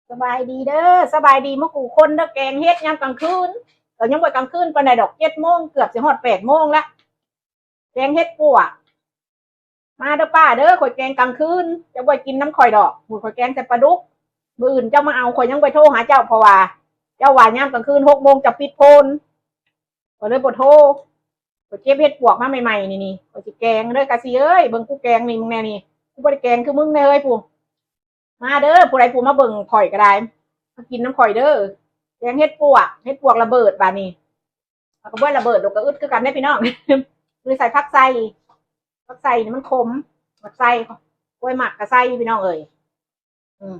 ສະບາຍດີເດີ ສະບາຍດີໝົດຄູ່ຄົນເດີ. ແກງເຫັດຍາມກາງຄືນ ກໍຍັງບໍ່ກາງຄືນປານໃດດອກ ເຈັດໂມງ ເກືອບຊິຮອດແປດໂມງລະ. ແກງເຫັດປວກ ມາເດີປ້າເດີ ຂ້ອຍແກງກາງຄືນ ເຈົ້າບໍ່ໄດ້ກິນນຳຂ້ອຍດອກ. ມື້ຂ້ອຍແກງໃສ່ປາດຸກ ມື້ອື່ນເຈົ້າມາເອົາ ຂ້ອຍຍັງບໍ່ໂທຫາເຈົ້າ ເພາະວ່າເຈົ້າວ່າຍາມກາງຄືນຫົກໂມງເຈົ້າປິດໂພນ ຂ້ອຍເລີຍບໍ່ໂທ. ຂ້ອຍເກັບເຫັດປວກມາໃໝ່ໆ ນີ້ໆ ຂ້ອຍຊິແກງເດີ ກະຊິເອີຍ. ເບິ່ງກູແກງນີ້ ມຶງແນ່ນີ້ ກູບໍ່ໄດ້ແກງຄືມຶງເດີເຮີ້ຍ. ຜູ້ ມາເດີ ຜູ້ໃດຜູ້ມາເບິ່ງຂ້ອຍກໍໄດ້ ມາກິນນຳຂ້ອຍເດີ. ແກງເຫັດປວກ ເຫັດປວກລະເບີດບາດນີ້ ແລ້ວກໍບໍ່ລະເບີດດອກ ກໍອຶດຄືກັນເດ້ພີ່ນ້ອງ. ຄືໃສ່ຜັກໄຊ ຜັກໄຊນີ້ມັນຂົມ ໝາກໄຊ ຂ້ອຍມັກກໍໃສ່ພີ່ນ້ອງເອີຍ. ອືມ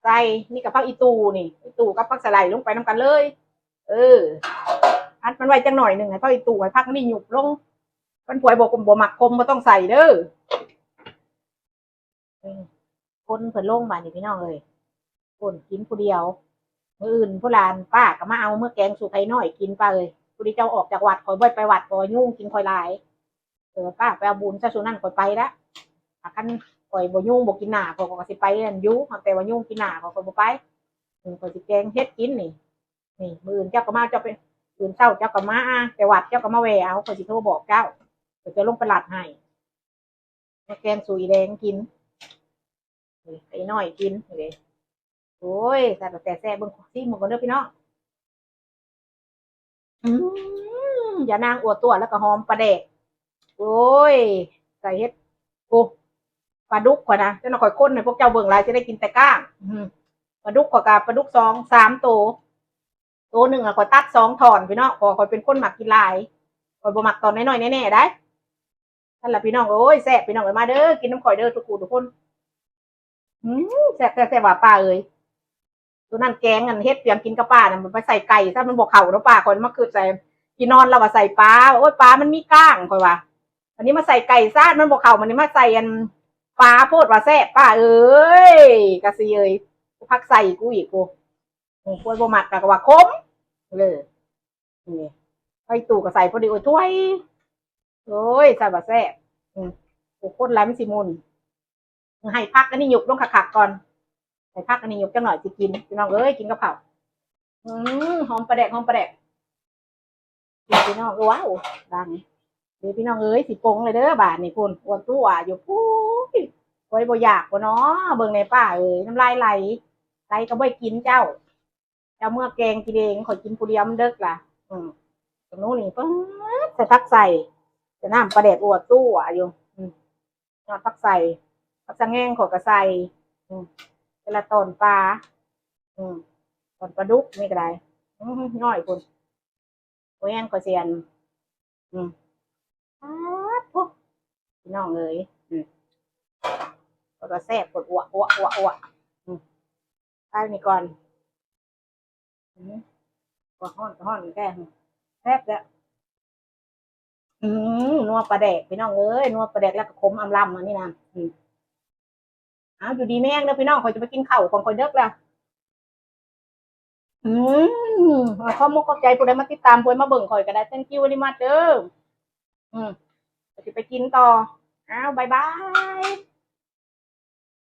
ໃສ່ ນີ້ກໍຜັກອີ່ຕູ່ນີ້ ອີ່ຕູ່ກັບຜັກສະໄລລົງໄປນຳກັນເລີຍ. ເອີ ອັດມັນໄວ້ຈັກໜ້ອຍໜຶ່ງ ໃຫ້ຜັກອີ່ຕູ່ ໃຫ້ຜັກນີ້ຫຍຸບລົງ. ຄັນຜູ້ໃດບໍ່ ບໍ່ມັກຂົມ ບໍ່ຕ້ອງໃສ່ເດີ. ເອີ ຄົນເພິ່ນລົງບາດນີ້ພີ່ນ້ອງເອີຍ ຄົນກິນຜູ້ດຽວ. ມື້ອື່ນຜູ້ຫຼານປ້າກໍມາເອົາເມືອແກງສູ່ໄພນ້ອຍກິນ ປ້າເອີຍ. ຜູ້ທີ່ເຈົ້າອອກຈາກວັດ ຂ້ອຍບໍ່ໄດ້ໄປວັດ ເພາະວ່າຍຸງກິນຂ້ອຍຫຼາຍ. ເອີ ປ້າໄປເອົາບຸນຊະ ຊຸມນັ້ນຂ້ອຍໄປລະ. ຖ້າຄັນຂ້ອຍບໍ່ຍຸງບໍ່ກິນໜ້າ ຂ້ອຍກໍຊິໄປນັ້ນຢູ່ ຫາກແຕ່ວ່າຍຸງກິນໜ້າ ຂ້ອຍກໍບໍ່ໄປ. ຂ້ອຍຊິແກງເຫັດກິນນີ້. ນີ້ ມື້ອື່ນເຈົ້າກໍມາ ເຈົ້າໄປ ຕື່ນເຊົ້າເຈົ້າກໍມາແຕ່ວັດ ເຈົ້າກໍມາແວ່ເອົາ ຂ້ອຍຊິໂທບອກເຈົ້າ ຂ້ອຍຈະລົງໄປລັດໃຫ້. ມາແກງສູ່ອີ່ແດງກິນ ນີ້ ໄອ້ນ້ອຍກິນນີ້ເດ້. ໂອ້ຍ ແຊບແທ້ແຊບ ເບິ່ງ ຊີມເບິ່ງກ່ອນເດີພີ່ນ້ອງ. ອືມ ຢານາງອົວຕົວະ ແລ້ວກໍຫອມປາແດກ. ໂອ້ຍ ໃສ່ເຫັດ ໂອ້ ປາດຸກຂ້ອຍນະ ຈັ່ງໜ້ອຍຂ້ອຍຄົນໃຫ້ພວກເຈົ້າເບິ່ງຫຼາຍ ຊິໄດ້ກິນແຕ່ກ້າງ. ອືມ ປາດຸກຂ້ອຍກໍປາດຸກສອງສາມໂຕ ໂຕໜຶ່ງອະ ຂ້ອຍຕັດສອງທ່ອນພີ່ນ້ອງ ເພາະວ່າຂ້ອຍເປັນຄົນມັກກິນຫຼາຍ ຂ້ອຍບໍ່ມັກຕອນນ້ອຍໆແນ່ໆໃດ໋. ນັ້ນລະພີ່ນ້ອງເອີຍ ແຊບພີ່ນ້ອງເອີຍ ມາເດີ ກິນນຳຂ້ອຍເດີ ທຸກຜູ້ທຸກຄົນ. ອືມ ແຊບແທ້ໆວ່າປ້າເອີຍ. ໂຕນັ້ນແກງອັນເຫັດປຽງກິນກັບປານັ້ນ ມັນໄປໃສ່ໄກ່ຊະ ມັນບໍ່ເຂົ້າເນາະປ້າ. ຂ້ອຍມາຄິດໃສ່ທີ່ນອນລາວວ່າໃສ່ປາ ໂອ້ຍ ປາມັນມີກ້າງ ຂ້ອຍວ່າ. ອັນນີ້ມາໃສ່ໄກ່ຊະ ມັນບໍ່ເຂົ້າ ມັນນີ້ມາໃສ່ອັນປາໂພດວ່າແຊບ ປ້າເອີຍ ກະຊິເອີຍ. ຜັກໃສ່ກູອີກ ໂອ້ ຂ້ອຍບໍ່ມັກ ກະວ່າຂົມເລີຍ. ນີ້ ໄຟຕູ້ກໍໃສ່ພໍດີ ໂອ້ຍ ຖ້ວຍ ໂອ້ຍ ຊະວ່າແຊບ. ອືມ ໂອ້ ຄົນຫຼາຍມັນຊິໝຸ່ນ. ໃຫ້ຜັກອັນນີ້ຫຍຸບລົງຄັກໆກ່ອນ ໃຫ້ຜັກອັນນີ້ຫຍຸບຈັກໜ້ອຍຊິກິນ ພີ່ນ້ອງເອີຍ ກິນກັບເຂົ້າ. ອືມ ຫອມປາແດກ ຫອມປາແດກ ພີ່ນ້ອງເອີຍ. ວ້າວ ດັງເດ້ພີ່ນ້ອງເອີຍ ຊິປົງເລີຍເດີບາດນີ້. ພຸ້ນ ອວດຕົວະຢູ່ ພຸ້ຍ ຂ້ອຍບໍ່ຢາກບໍ່ນໍ ເບິ່ງແດ່ປ້າເອີຍ ນ້ຳລາຍໄຫຼ ໄຫຼກໍບໍ່ໄດ້ກິນເຈົ້າ. ເຈົ້າເມືອແກງກິນເອງ ຂ້ອຍກິນຜູ້ດຽວມັນເດິກລະ. ອືມ ໂຕນີ້ປຶ້ດ ໃສ່ຜັກໃສ່ ໃສ່ນ້ຳປາແດກ ອົວຕົວະຢູ່. ອືມ ຍອດຜັກໃສ່ ຜັກສະແງງຂ້ອຍກໍໃສ່. ອືມ ແຕ່ລະຕອນປາ ອືມ ຕອນປາດຸກນີ້ກໍໄດ້. ອືມ ນ້ອຍພຸ້ນ ບໍ່ແຮງກໍຊິອັນ ອືມ ປາດໂທ້ ພີ່ນ້ອງເອີຍ. ອືມ ກໍແຊບ ປວດ ອວະ ອວະ ອວະ ອວະ. ອືມ ໄປນີ້ກ່ອນ. ອືມ ກໍຮ້ອນ ກໍຮ້ອນແທ້ ແຊບແທ້. ອືມ ນົວປາແດກ ພີ່ນ້ອງເອີຍ ນົວປາແດກ ແລ້ວກໍຂົມອຳລຳ ອັນນີ້ນະ. ອືມ ເອົາ ຢູ່ດີມີແຮງເດີພີ່ນ້ອງ ຂ້ອຍຈະໄປກິນເຂົ້າຂອງຂ້ອຍເດິກແລ້ວ. ອືມ ຂໍຂອບອົກຂອບໃຈຜູ້ໃດມາຕິດຕາມ ຜູ້ໃດມາເບິ່ງຂ້ອຍກໍໄດ້ thank you very much ເດີ. ອືມ ຂ້ອຍຊິໄປກິນຕໍ່. ອ້າວ ບາຍບາຍ.